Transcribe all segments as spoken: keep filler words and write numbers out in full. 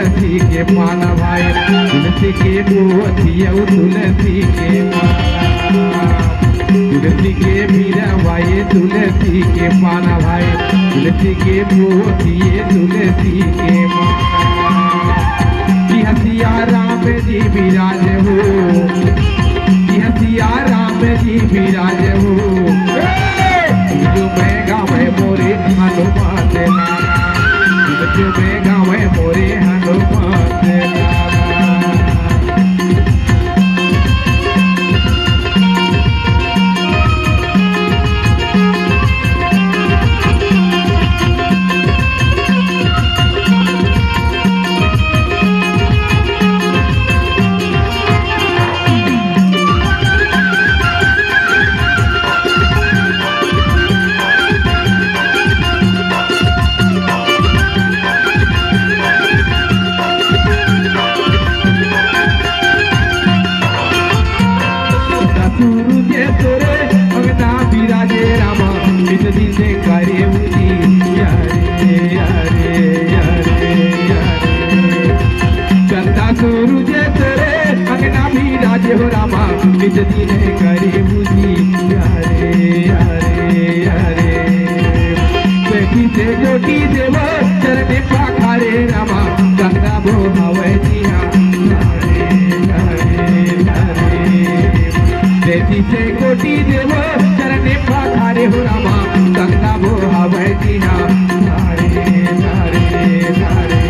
तुलसी के पाना भाई, तुलसी के पोथी अउ तुलसी के माला। तुलसी के बीरा भाई, तुलसी के पाना भाई, तुलसी के पोथी, तुलसी के माला। कि हसिया राम जी विराज हो, कि हसिया राम जी विराज हो। जो मैं गावे मोरे हनुमान लाला, जो मैं गावे मोरे हनुमान लाला। सूरज तोरे अंगना विराजे रामा, नित दिन करे उजियारे, यारे, यारे, यारे। चंदा सूरज तोरे अंगना विराजे हो रामा, नित दिन करे उजियारे, यारे, यारे। कोटि से कोटि देव चरण पखारे रामा, गंगा बहावे जिहां धारे, धारे, धारे। कोटि से कोटि देव चरण पखारे हो रामा, गंगा बहावे जिहां धारे, धारे, धारे।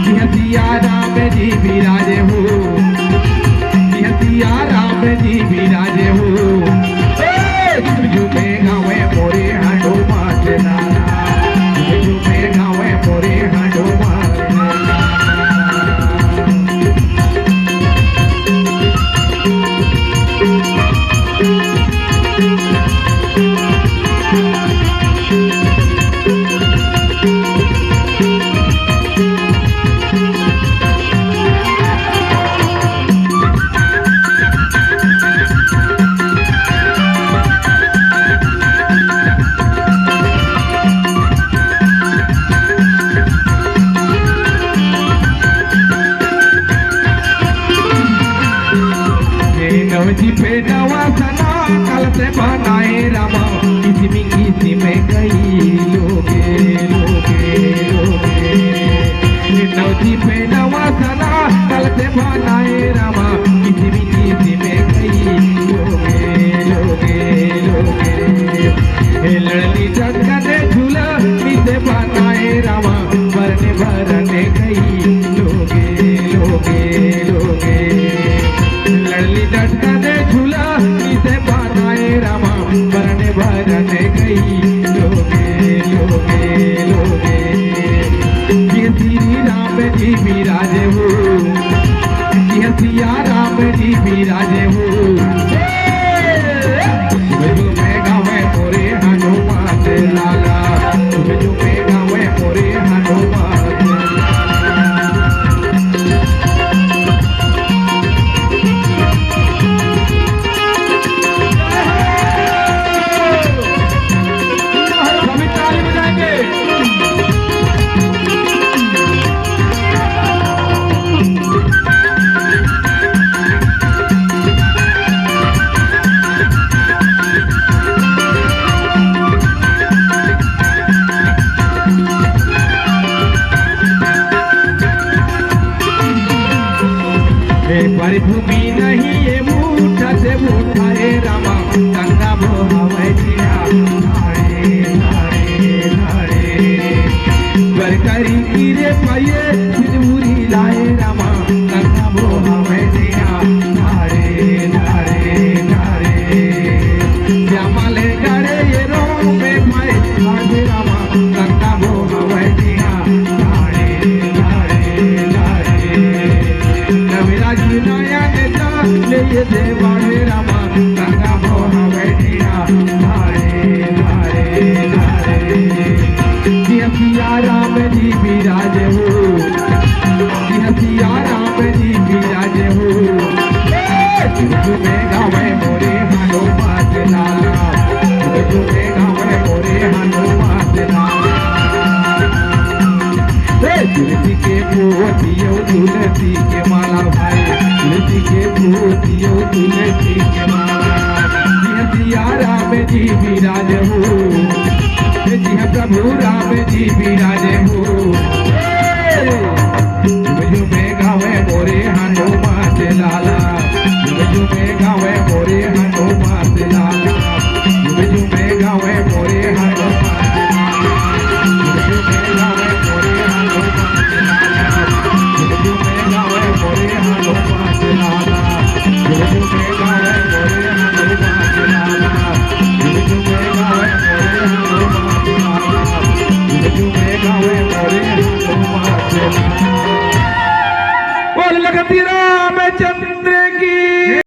जिहां सिया राम जी विराजे हो, जिहां सिया राम जी विराजे हो। ए, झूमे गावे मोरे हनुमान लाला, झूमे गावे मोरे हनुमान लाला। नवजी पे नवा सना कल से बनाए रामा, किसिम किसिम कई लोगे, लोगे, लोगे। नवजी पे नवा सना कल से बनाए रामा, किसिम किसिम कई लोगे, लोगे, लोगे। हे लड़ली चंदन झूला, नित बनाए रामा, बरने बरने गई लोगे, लोगे, लोगे। लड़ली डटकने झूला, इसे बनाए रामा, बरने बरने गई लोगे, लोगे, लोगे। ये श्री राम जी विराजे हो, ये सिया राम जी विराजे हो। झूमे गावे मोरे हनुमान लाला, झूमे गावे मोरे हनुमान लाला। सभी ताली बजाएंगे। हे प्रभु बिनही ये मुठा से मुठा हे रामा, गंगा बहावे जिहां धारे, धारे, धारे। बर करी गिरे पाए सिंदूरी लाए रामा, गंगा बहावे जिहां धारे, धारे, धारे। श्यामा ले गड़े ये रो में पाए, धारे रामा, गंगा बहावे जिहां धारे, धारे, धारे। नवराज नया नेता ले ये देवारे रामा, गंगा बहावे जिहां धारे, धारे, धारे। जिहां सिया राम जी विराजे हो, जिहां सिया राम जी विराजे हो। झूमे गावे मोरे हनुमान लाला, झूमे गावे मोरे हनुमान लाला। हे तुलसी के फूल पोती अउ तुलसी के माला भाई, तुलसी के पोती अउ तुलसी के माला। जिहाँ सिया राम जी विराज हो, जिहाँ प्रभु राम जी विराज